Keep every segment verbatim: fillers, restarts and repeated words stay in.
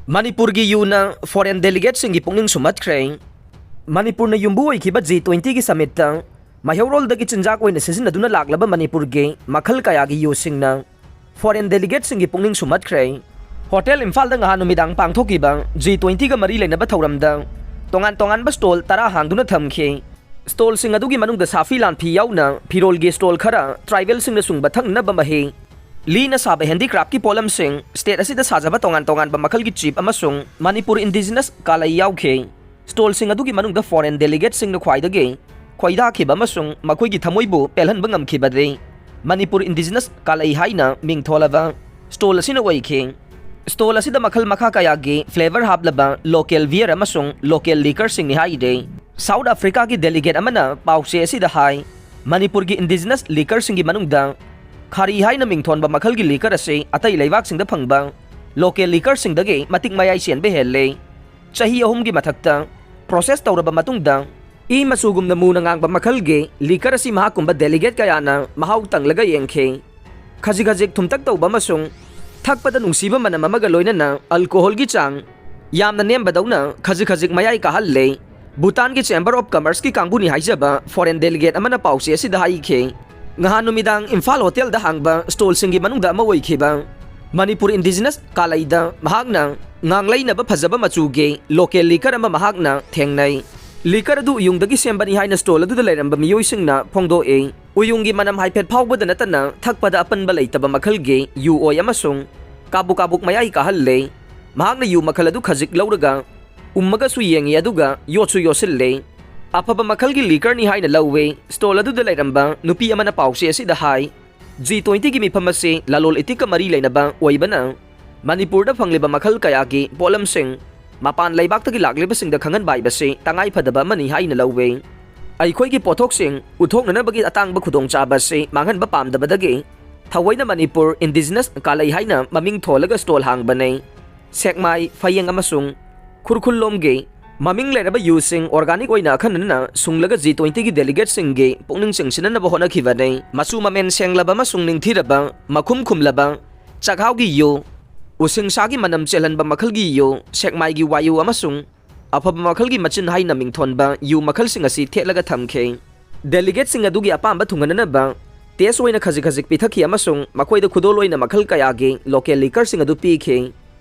ꯃꯅꯤꯄꯨꯔꯒꯤ ꯌꯨꯅ foreign delegateꯁꯤꯡꯒꯤ ꯄꯨꯛꯅꯤꯡ ꯁꯨꯝꯍꯠꯈ꯭ꯔꯦ꯫ ꯃꯅꯤꯄꯨꯔꯅ ꯌꯨꯝꯕꯨ ꯑꯣꯏꯈꯤꯕ G twentyꯒꯤ summitꯇ ꯃꯩꯍꯧꯔꯣꯜꯗꯒꯤ ꯆꯤꯟꯖꯥꯛ ꯑꯣꯏꯅ ꯁꯤꯖꯤꯟꯅꯗꯨꯅ ꯂꯥꯛꯂꯕ ꯃꯅꯤꯄꯨꯔꯒꯤ ꯃꯈꯜ ꯀꯌꯥꯒꯤ ꯌꯨꯁꯤꯡꯅ foreign delegateꯁꯤꯡꯒꯤ ꯄꯨꯛꯅꯤꯡ ꯁꯨꯝꯍꯠꯈ꯭ꯔꯦ꯫ ꯍꯣꯇꯦꯜ ꯏꯝꯐꯥꯜꯗ ꯉꯍꯥꯟ ꯅꯨꯃꯤꯗꯥꯡ ꯄꯥꯡꯊꯣꯛꯈꯤꯕ G twentyꯒ ꯃꯔꯤ ꯂꯩꯅꯕ ꯊꯧꯔꯝꯗ ꯇꯣꯉꯥꯟ ꯇꯣꯉꯥꯟꯕ stall ꯇꯔꯥ ꯍꯥꯡꯗꯨꯅ ꯊꯝꯈꯤ꯫ Stallꯁꯤꯡ ꯑꯗꯨꯒꯤ ꯃꯅꯨꯡꯗ ꯁꯥꯐꯤ ꯂꯥꯟꯐꯤ ꯌꯥꯎꯅ ꯐꯤꯔꯣꯜꯒꯤ stall ꯈꯔ, tribalꯁꯤꯡꯅ ꯁꯨꯡꯕ ꯊꯛꯅꯅꯕ ꯃꯍꯤ, ꯂꯤꯅ ꯁꯥꯕ handicraftꯀꯤ ꯄꯣꯠꯂꯝꯁꯤꯡ, state ꯑꯁꯤꯗ ꯁꯥꯖꯕ ꯇꯣꯉꯥꯟ ꯇꯣꯉꯥꯟꯕ ꯃꯈꯜꯒꯤ ꯆꯤꯞ ꯑꯃꯁꯨꯡ ꯃꯅꯤꯄꯨꯔ indigenous ꯀꯥꯂꯩ ꯌꯥꯎꯈꯤ꯫ Stallꯁꯤꯡ ꯑꯗꯨꯒꯤ ꯃꯅꯨꯡꯗ foreign delegateꯁꯤꯡꯅ ꯈ꯭ꯋꯥꯏꯗꯒꯤ ꯈꯣꯏꯗꯥꯈꯤꯕ ꯑꯃꯁꯨꯡ ꯃꯈꯣꯏꯒꯤ ꯊꯃꯣꯏꯕꯨ ꯄꯦꯜꯍꯟꯕ ꯉꯝꯈꯤꯕꯗꯤ ꯃꯅꯤꯄꯨꯔ indigenous ꯀꯥꯂꯩ ꯍꯥꯏꯅ ꯃꯤꯡꯊꯣꯜꯂꯕ stall ꯑꯁꯤꯅ ꯑꯣꯏꯈꯤ꯫ Stall ꯑꯁꯤꯗ ꯃꯈꯜ ꯃꯈꯥ ꯀꯌꯥꯒꯤ flavour ꯍꯥꯞꯂꯕ local beer ꯑꯃꯁꯨꯡ local liquorꯁꯤꯡꯅꯤ ꯍꯥꯏꯔꯤ꯫ South Africaꯒꯤ delegate ꯑꯃꯅ ꯄꯥꯎꯆꯦ ꯑꯁꯤꯗ ꯍꯥꯏ, ꯃꯅꯤꯄꯨꯔꯒꯤ indigenous liquorꯁꯤꯡꯒꯤ ꯃꯅꯨꯡꯗ ꯈꯥꯔꯤ ꯍꯥꯏꯅ ꯃꯤꯡꯊꯣꯟꯕ ꯃꯈꯜꯒꯤ liquor ꯑꯁꯤ ꯑꯇꯩ ꯂꯩꯕꯥꯛꯁꯤꯡꯗ ꯐꯪꯕ local liquorꯁꯤꯡꯗꯒꯤ ꯃꯇꯤꯛ ꯃꯌꯥꯏ ꯆꯦꯟꯕ ꯍꯦꯜꯂꯤ꯫ ꯆꯍꯤ ꯑꯍꯨꯝꯒꯤ ꯃꯊꯛꯇ process ꯇꯧꯔꯕ ꯃꯇꯨꯡꯗ ꯏ ꯃꯆꯨꯒꯨꯝꯅ ꯃꯨꯅ ꯉꯥꯡꯕ ꯃꯈꯜꯒꯤ liquor ꯑꯁꯤ ꯃꯍꯥꯛꯀꯨꯝꯕ delegate ꯀꯌꯥꯅ ꯃꯍꯥꯎ ꯇꯪꯂꯒ ꯌꯦꯡꯈꯤ꯫ ꯈꯖꯤꯛ ꯈꯖꯤꯛ ꯊꯨꯝꯇꯛ ꯇꯧꯕ ꯑꯃꯁꯨꯡ ꯊꯛꯄꯗ ꯅꯨꯡꯁꯤꯕ ꯃꯅꯝ ꯑꯃꯒ ꯂꯣꯏꯅꯅ alcoholꯒꯤ ꯆꯥꯡ ꯌꯥꯝꯅ ꯅꯦꯝꯕꯗꯧꯅ ꯈꯖꯤꯛ ꯈꯖꯤꯛ ꯃꯌꯥꯏ ꯀꯥꯍꯜꯂꯦ꯫ ꯚꯨꯇꯥꯟꯒꯤ Chamber of Commerceꯀꯤ ꯀꯥꯡꯕꯨꯅꯤ ꯍꯥꯏꯖꯕ foreign delegate ꯑꯃꯅ ꯄꯥꯎꯆꯦ ꯑꯁꯤꯗ ꯍꯥꯏꯈꯤ꯫ ꯉꯍꯥꯟ ꯅꯨꯃꯤꯗꯥꯡ ꯏꯝꯐꯥꯜ ꯍꯣꯇꯦꯜꯗ ꯍꯥꯡꯕ stallꯁꯤꯡꯒꯤ ꯃꯅꯨꯡꯗ ꯑꯃ ꯑꯣꯏꯈꯤꯕ ꯃꯅꯤꯄꯨꯔ indigenous ꯀꯥꯂꯩꯗ ꯃꯍꯥꯛꯅ ꯉꯥꯡꯂꯩꯅꯕ ꯐꯖꯕ ꯃꯆꯨꯒꯤ local liquor ꯑꯃ ꯃꯍꯥꯛꯅ ꯊꯦꯡꯅꯩ꯫ Liquor ꯑꯗꯨ ꯎꯌꯨꯡꯗꯒꯤ ꯁꯦꯝꯕꯅꯤ ꯍꯥꯏꯅ stall ꯑꯗꯨꯗ ꯂꯩꯔꯝꯕ ꯃꯤꯑꯣꯏꯁꯤꯡꯅ ꯐꯣꯡꯗꯣꯛꯏ꯫ ꯎꯌꯨꯡꯒꯤ ꯃꯅꯝ ꯍꯥꯏꯐꯦꯠ ꯐꯥꯎꯕꯗ ꯅꯠꯇꯅ ꯊꯛꯄꯗ ꯑꯄꯟꯕ ꯂꯩꯇꯕ ꯃꯈꯜꯒꯤ ꯌꯨ ꯑꯣꯏ ꯑꯃꯁꯨꯡ ꯀꯥꯕꯨꯛ ꯀꯥꯕꯨꯛ ꯃꯌꯥꯏ ꯀꯥꯍꯜꯂꯦ꯫ ꯃꯍꯥꯛꯅ ꯌꯨ ꯃꯈꯜ ꯑꯗꯨ ꯈꯖꯤꯛ ꯂꯧꯔꯒ ꯎꯝꯃꯒꯁꯨ ꯌꯦꯡꯉꯤ, ꯑꯗꯨꯒ ꯌꯣꯠꯁꯨ ꯌꯣꯠꯁꯤꯜꯂꯦ꯫ ꯑꯐꯕ ꯃꯈꯜꯒꯤ liquorꯅꯤ ꯍꯥꯏꯅ ꯂꯧꯋꯦ꯫ Stall ꯑꯗꯨꯗ ꯂꯩꯔꯝꯕ ꯅꯨꯄꯤ ꯑꯃꯅ ꯄꯥꯎꯆꯦ ꯑꯁꯤꯗ ꯍꯥꯏ, G twentyꯒꯤ ꯃꯤꯐꯝ ꯑꯁꯤ ꯂꯂꯣꯜ ꯏꯇꯤꯛꯀ ꯃꯔꯤ ꯂꯩꯅꯕ ꯑꯣꯏꯕꯅ ꯃꯅꯤꯄꯨꯔꯗ ꯐꯪꯂꯤꯕ ꯃꯈꯜ ꯀꯌꯥꯒꯤ ꯄꯣꯠꯂꯝꯁꯤꯡ ꯃꯄꯥꯟ ꯂꯩꯕꯥꯛꯇꯒꯤ ꯂꯥꯛꯂꯤꯕꯁꯤꯡꯗ ꯈꯪꯍꯟꯕ ꯍꯥꯏꯕꯁꯤ ꯇꯉꯥꯏ ꯐꯗꯕ ꯑꯃꯅꯤ ꯍꯥꯏꯅ ꯂꯧꯋꯤ꯫ ꯑꯩꯈꯣꯏꯒꯤ ꯄꯣꯠꯊꯣꯛꯁꯤꯡ ꯎꯠꯊꯣꯛꯅꯅꯕꯒꯤ ꯑꯇꯥꯡꯕ ꯈꯨꯗꯣꯡꯆꯥꯕ ꯑꯁꯤ ꯃꯥꯡꯍꯟꯕ ꯄꯥꯝꯗꯕꯗꯒꯤ ꯊꯑꯣꯏꯅ ꯃꯅꯤꯄꯨꯔ indigenous ꯀꯥꯂꯩ ꯍꯥꯏꯅ ꯃꯃꯤꯡ ꯊꯣꯜꯂꯒ stall ꯍꯥꯡꯕꯅꯤ꯫ ꯁꯦꯛꯃꯥꯏ, ꯐꯌꯦꯡ ꯑꯃꯁꯨꯡ ꯈꯨꯔꯈꯨꯜꯂꯣꯝꯒꯤ ꯃꯃꯤꯡ ꯂꯩꯔꯕ ꯌꯨꯁꯤꯡ organic ꯑꯣꯏꯅ ꯑꯈꯟꯅꯅ ꯁꯨꯡꯂꯒ G twentyꯒꯤ delegateꯁꯤꯡꯒꯤ ꯄꯨꯛꯅꯤꯡ ꯆꯤꯡꯁꯤꯟꯅꯅꯕ ꯍꯣꯠꯅꯈꯤꯕꯅꯤ꯫ ꯃꯆꯨ ꯃꯃꯦꯟ ꯁꯦꯡꯂꯕ ꯑꯃꯁꯨꯡ ꯅꯤꯡꯊꯤꯔꯕ ꯃꯈꯨꯝ ꯈꯨꯝꯂꯕ ꯆꯥꯛꯍꯥꯎꯒꯤ ꯌꯨ, ꯎꯁꯤꯡꯁꯥꯒꯤ ꯃꯅꯝ ꯆꯦꯜꯍꯟꯕ ꯃꯈꯜꯒꯤ ꯌꯨ, ꯁꯦꯛꯃꯥꯏꯒꯤ ꯋꯥꯌꯨ ꯑꯃꯁꯨꯡ ꯑꯐꯕ ꯃꯈꯜꯒꯤ ꯃꯆꯤꯟ ꯍꯥꯏꯅ ꯃꯤꯡꯊꯣꯟꯕ ꯌꯨ ꯃꯈꯜꯁꯤꯡ ꯑꯁꯤ ꯊꯦꯠꯂꯒ ꯊꯝꯈꯤ꯫ Delegateꯁꯤꯡ ꯑꯗꯨꯒꯤ ꯑꯄꯥꯝꯕ ꯊꯨꯡꯍꯟꯅꯅꯕ taste ꯑꯣꯏꯅ ꯈꯖꯤꯛ ꯈꯖꯤꯛ ꯄꯤꯊꯛꯈꯤ ꯑꯃꯁꯨꯡ ꯃꯈꯣꯏꯗ ꯈꯨꯗꯣꯜ ꯑꯣꯏꯅ ꯃꯈꯜ ꯀꯌꯥꯒꯤ local liquorꯁꯤꯡ ꯑꯗꯨ ꯄꯤꯈꯤ꯫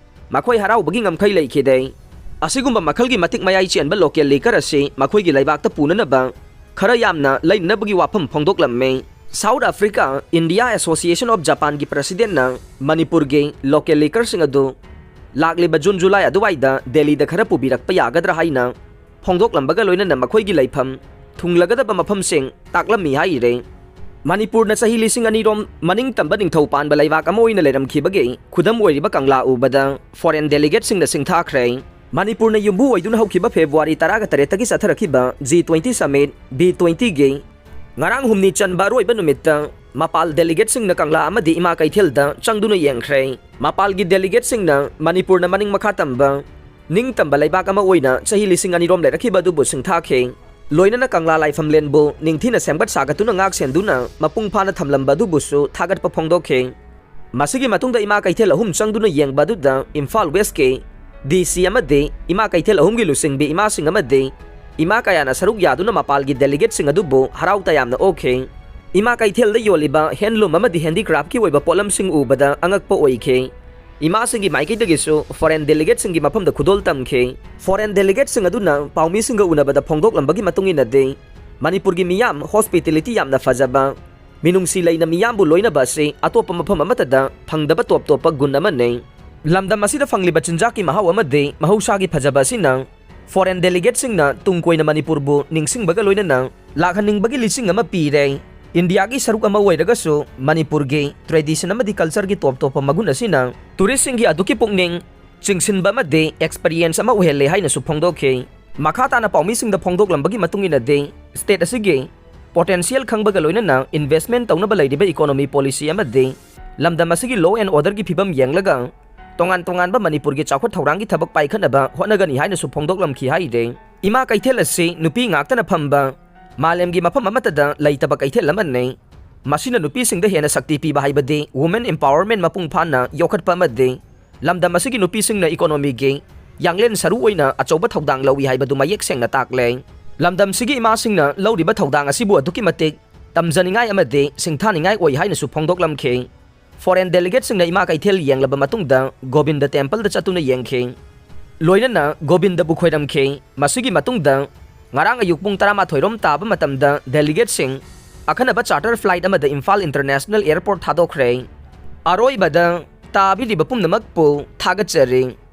ꯃꯈꯣꯏ ꯍꯔꯥꯎꯕꯒꯤ ꯉꯝꯈꯩ ꯂꯩꯈꯤꯗꯦ꯫ ꯑꯁꯤꯒꯨꯝꯕ ꯃꯈꯜꯒꯤ ꯃꯇꯤꯛ ꯃꯌꯥꯏ ꯆꯦꯟꯕ local liquor ꯑꯁꯤ ꯃꯈꯣꯏꯒꯤ ꯂꯩꯕꯥꯛꯇ ꯄꯨꯅꯅꯕ ꯈꯔ ꯌꯥꯝꯅ ꯂꯩꯅꯅꯕꯒꯤ ꯋꯥꯐꯝ ꯐꯣꯡꯗꯣꯛꯂꯝꯃꯤ꯫ South Africa India Association of Japanꯒꯤ presidentꯅ ꯃꯅꯤꯄꯨꯔꯒꯤ local liquorꯁꯤꯡ ꯑꯗꯨ ꯂꯥꯛꯂꯤꯕ ꯖꯨꯟ ꯖꯨꯂꯥꯏ ꯑꯗꯨꯋꯥꯏꯗ ꯗꯦꯜꯂꯤꯗ ꯈꯔ ꯄꯨꯕꯤꯔꯛꯄ ꯌꯥꯒꯗ꯭ꯔꯥ ꯍꯥꯏꯅ ꯐꯣꯡꯗꯣꯛꯂꯝꯕꯒ ꯂꯣꯏꯅꯅ ꯃꯈꯣꯏꯒꯤ ꯂꯩꯐꯝ ꯊꯨꯡꯂꯒꯗꯕ ꯃꯐꯝꯁꯤꯡ ꯇꯥꯛꯂꯝꯃꯤ ꯍꯥꯏꯔꯦ꯫ ꯃꯅꯤꯄꯨꯔꯅ ꯆꯍꯤ ꯂꯤꯁꯤꯡ ꯑꯅꯤꯔꯣꯝ ꯃꯅꯤꯡꯇꯝꯕ ꯅꯤꯡꯊꯧ ꯄꯥꯟꯕ ꯂꯩꯕꯥꯛ ꯑꯃ ꯑꯣꯏꯅ ꯂꯩꯔꯝꯈꯤꯕꯒꯤ ꯈꯨꯗꯝ ꯑꯣꯏꯔꯤꯕ ꯀꯪꯂꯥ ꯎꯕꯗ foreign delegateꯁꯤꯡꯅ ꯁꯤꯡꯊꯥꯈ꯭ꯔꯦ꯫ ꯃꯅꯤꯄꯨꯔꯅ ꯌꯨꯝꯕꯨ ꯑꯣꯏꯗꯨꯅ ꯍꯧꯈꯤꯕ ꯐꯦꯕ꯭ꯔꯨꯋꯥꯔꯤ ꯇꯔꯥꯒ ꯇꯔꯦꯠꯇꯒꯤ ꯆꯠꯊꯔꯛꯈꯤꯕ G twenty summit, B twentyꯒꯤ ꯉꯔꯥꯡ ꯍꯨꯝꯅꯤ ꯆꯟꯕ ꯑꯔꯣꯏꯕ ꯅꯨꯃꯤꯠꯇ ꯃꯄꯥꯜ delegateꯁꯤꯡꯅ ꯀꯪꯂꯥ ꯑꯃꯗꯤ ꯏꯃꯥ ꯀꯩꯊꯦꯜꯗ ꯆꯪꯗꯨꯅ ꯌꯦꯡꯈ꯭ꯔꯦ꯫ ꯃꯄꯥꯜꯒꯤ delegateꯁꯤꯡꯅ ꯃꯅꯤꯄꯨꯔꯅ ꯃꯅꯤꯡ ꯃꯈꯥ ꯇꯝꯕ ꯅꯤꯡꯇꯝꯕ ꯂꯩꯕꯥꯛ ꯑꯃ ꯑꯣꯏꯅ ꯆꯍꯤ ꯂꯤꯁꯤꯡ ꯑꯅꯤꯔꯣꯝ ꯂꯩꯔꯛꯈꯤꯕ ꯑꯗꯨꯕꯨ ꯁꯤꯡꯊꯥꯈꯤ꯫ ꯂꯣꯏꯅꯅ ꯀꯪꯂꯥ ꯂꯥꯏꯐꯝꯂꯦꯟꯕꯨ ꯅꯤꯡꯊꯤꯅ ꯁꯦꯝꯒꯠ ꯁꯥꯒꯠꯇꯨꯅ ꯉꯥꯛ ꯁꯦꯟꯗꯨꯅ ꯃꯄꯨꯡ ꯐꯥꯅ ꯊꯝꯂꯝꯕ ꯑꯗꯨꯕꯨꯁꯨ ꯊꯥꯒꯠꯄ ꯐꯣꯡꯗꯣꯛꯈꯤ꯫ ꯃꯁꯤꯒꯤ ꯃꯇꯨꯡꯗ ꯏꯃꯥ ꯀꯩꯊꯦꯜ ꯑꯍꯨꯝ ꯆꯪꯗꯨꯅ ꯌꯦꯡꯕ ꯑꯗꯨꯗ ꯏꯝꯐꯥꯜ Westꯀꯤ DC ꯑꯃꯗꯤ ꯏꯃꯥ ꯀꯩꯊꯦꯜ ꯑꯍꯨꯝꯒꯤ ꯂꯨꯆꯤꯡꯕꯤ ꯏꯃꯥꯁꯤꯡ ꯑꯃꯗꯤ ꯏꯃꯥ ꯀꯌꯥꯅ ꯁꯔꯨꯛ ꯌꯥꯗꯨꯅ ꯃꯄꯥꯜꯒꯤ delegateꯁꯤꯡ ꯑꯗꯨꯕꯨ ꯍꯔꯥꯎ ꯇꯌꯥꯝꯅ ꯑꯣꯛꯈꯤ꯫ ꯏꯃꯥ ꯀꯩꯊꯦꯜꯗ ꯌꯣꯜꯂꯤꯕ handloom ꯑꯃꯗꯤ handicraftꯀꯤ ꯑꯣꯏꯕ ꯄꯣꯠꯂꯝꯁꯤꯡ ꯎꯕꯗ ꯑꯉꯛꯄ ꯑꯣꯏꯈꯤ꯫ ꯏꯃꯥꯁꯤꯡꯒꯤ ꯃꯥꯏꯀꯩꯗꯒꯤꯁꯨ foreign delegateꯁꯤꯡꯒꯤ ꯃꯐꯝꯗ ꯈꯨꯗꯣꯜ ꯇꯝꯈꯤ꯫ Foreign delegateꯁꯤꯡ ꯑꯗꯨꯅ ꯄꯥꯎꯃꯤꯁꯤꯡꯒ ꯎꯅꯕꯗ ꯐꯣꯡꯗꯣꯛꯂꯝꯕꯒꯤ ꯃꯇꯨꯡ ꯏꯟꯅꯗꯤ, ꯃꯅꯤꯄꯨꯔꯒꯤ ꯃꯤꯌꯥꯝ hospitality ꯌꯥꯝꯅ ꯐꯖꯕ, ꯃꯤꯅꯨꯡꯁꯤ ꯂꯩꯅ ꯃꯤꯌꯥꯝꯕꯨ ꯂꯣꯏꯅꯕ ꯑꯁꯤ ꯑꯇꯣꯞꯄ ꯃꯐꯝ ꯑꯃꯠꯇꯗ ꯐꯪꯗꯕ ꯇꯣꯞ ꯇꯣꯞꯄ ꯒꯨꯟ ꯑꯃꯅꯤ꯫ ꯂꯝꯗꯝ ꯑꯁꯤꯗ ꯐꯪꯂꯤꯕ ꯆꯤꯟꯖꯥꯛꯀꯤ ꯃꯍꯥꯎ ꯑꯃꯗꯤ ꯃꯍꯧꯁꯥꯒꯤ ꯐꯖꯕ ꯑꯁꯤꯅ foreign delegateꯁꯤꯡꯅ ꯇꯨꯡ ꯀꯣꯏꯅ ꯃꯅꯤꯄꯨꯔꯕꯨ ꯅꯤꯡꯁꯤꯡꯕꯒ ꯂꯣꯏꯅꯅ ꯂꯥꯛꯍꯟꯅꯤꯡꯕꯒꯤ ꯂꯤꯆꯤꯡ ꯑꯃ ꯄꯤꯔꯦ꯫ ꯏꯟꯗꯤꯌꯥꯒꯤ ꯁꯔꯨꯛ ꯑꯃ ꯑꯣꯏꯔꯒꯁꯨ ꯃꯅꯤꯄꯨꯔꯒꯤ tradition ꯑꯃꯗꯤ cultureꯒꯤ ꯇꯣꯞ ꯇꯣꯞꯄ ꯃꯒꯨꯟ ꯑꯁꯤꯅ touristꯁꯤꯡꯒꯤ ꯑꯗꯨꯛꯀꯤ ꯄꯨꯛꯅꯤꯡ ꯆꯤꯡꯁꯤꯟꯕ ꯑꯃꯗꯤ experience ꯑꯃ ꯑꯣꯏꯍꯜꯂꯦ ꯍꯥꯏꯅꯁꯨ ꯐꯣꯡꯗꯣꯛꯈꯤ꯫ ꯃꯈꯥ ꯇꯥꯅ ꯄꯥꯎꯃꯤꯁꯤꯡꯗ ꯐꯣꯡꯗꯣꯛꯂꯝꯕꯒꯤ ꯃꯇꯨꯡ ꯏꯟꯅꯗꯤ, state ꯑꯁꯤꯒꯤ potential ꯈꯪꯕꯒ ꯂꯣꯏꯅꯅ investment ꯇꯧꯅꯕ ꯂꯩꯔꯤꯕ economy policy ꯑꯃꯗꯤ ꯂꯝꯗꯝ ꯑꯁꯤꯒꯤ law and orderꯒꯤ ꯐꯤꯕꯝ ꯌꯦꯡꯂꯒ ꯇꯣꯉꯥꯟ ꯇꯣꯉꯥꯟꯕ ꯃꯅꯤꯄꯨꯔꯒꯤ ꯆꯥꯎꯈꯠ ꯊꯧꯔꯥꯡꯒꯤ ꯊꯕꯛ ꯄꯥꯏꯈꯠꯅꯕ ꯍꯣꯠꯅꯒꯅꯤ ꯍꯥꯏꯅꯁꯨ ꯐꯣꯡꯗꯣꯛꯂꯝꯈꯤ ꯍꯥꯏꯔꯦ꯫ ꯏꯃꯥ ꯀꯩꯊꯦꯜ ꯑꯁꯤ ꯅꯨꯄꯤ ꯉꯥꯛꯇꯅ ꯐꯝꯕ ꯃꯥꯂꯦꯝꯒꯤ ꯃꯐꯝ ꯑꯃꯠꯇꯗ ꯂꯩꯇꯕ ꯀꯩꯊꯦꯜ ꯑꯃꯅꯤ꯫ ꯃꯁꯤꯅ ꯅꯨꯄꯤꯁꯤꯡꯗ ꯍꯦꯟꯅ ꯁꯛꯇꯤ ꯄꯤꯕ ꯍꯥꯏꯕꯗꯤ women empowerment ꯃꯄꯨꯡ ꯐꯥꯅ ꯌꯣꯛꯈꯠꯄ ꯑꯃꯗꯤ ꯂꯝꯗꯝ ꯑꯁꯤꯒꯤ ꯅꯨꯄꯤꯁꯤꯡꯅ economyꯒꯤ ꯌꯥꯡꯂꯦꯟ ꯁꯔꯨ ꯑꯣꯏꯅ ꯑꯆꯧꯕ ꯊꯧꯗꯥꯡ ꯂꯧꯏ ꯍꯥꯏꯕꯗꯨ ꯃꯌꯦꯛ ꯁꯦꯡꯅ ꯇꯥꯛꯂꯦ꯫ ꯂꯝꯗꯝꯁꯤꯒꯤ ꯏꯃꯥꯁꯤꯡꯅ ꯂꯧꯔꯤꯕ ꯊꯧꯗꯥꯡ ꯑꯁꯤꯕꯨ ꯑꯗꯨꯛꯀꯤ ꯃꯇꯤꯛ ꯇꯝꯖꯅꯤꯡꯉꯥꯏ ꯑꯃꯗꯤ ꯁꯤꯡꯊꯥꯅꯤꯡꯉꯥꯏ ꯑꯣꯏ ꯍꯥꯏꯅꯁꯨ ꯐꯣꯡꯗꯣꯛꯂꯝꯈꯤ꯫ Foreign delegateꯁꯤꯡꯅ ꯏꯃꯥ ꯀꯩꯊꯦꯜ ꯌꯦꯡꯂꯕ ꯃꯇꯨꯡꯗ ꯒꯣꯕꯤꯟꯗ templeꯗ ꯆꯠꯇꯨꯅ ꯌꯦꯡꯈꯤ꯫ ꯂꯣꯏꯅꯅ ꯒꯣꯕꯤꯟꯗꯕꯨ ꯈꯣꯏꯔꯝꯈꯤ꯫ ꯃꯁꯤꯒꯤ ꯃꯇꯨꯡꯗ ꯉꯔꯥꯡ ꯑꯌꯨꯛ ꯄꯨꯡ ꯇꯔꯥꯃꯥꯊꯣꯏ ꯔꯣꯝ ꯇꯥꯕ ꯃꯇꯝꯗ delegateꯁꯤꯡ ꯑꯈꯟꯅꯕ charter flight ꯑꯃꯗ ꯏꯝꯐꯥꯜ International Airport ꯊꯥꯗꯣꯛꯈ꯭ꯔꯦ꯫ ꯑꯔꯣꯏꯕꯗ ꯇꯥꯕꯤꯔꯤꯕ ꯄꯨꯝꯅꯃꯛꯄꯨ ꯊꯥꯒꯠꯆꯔꯤ꯫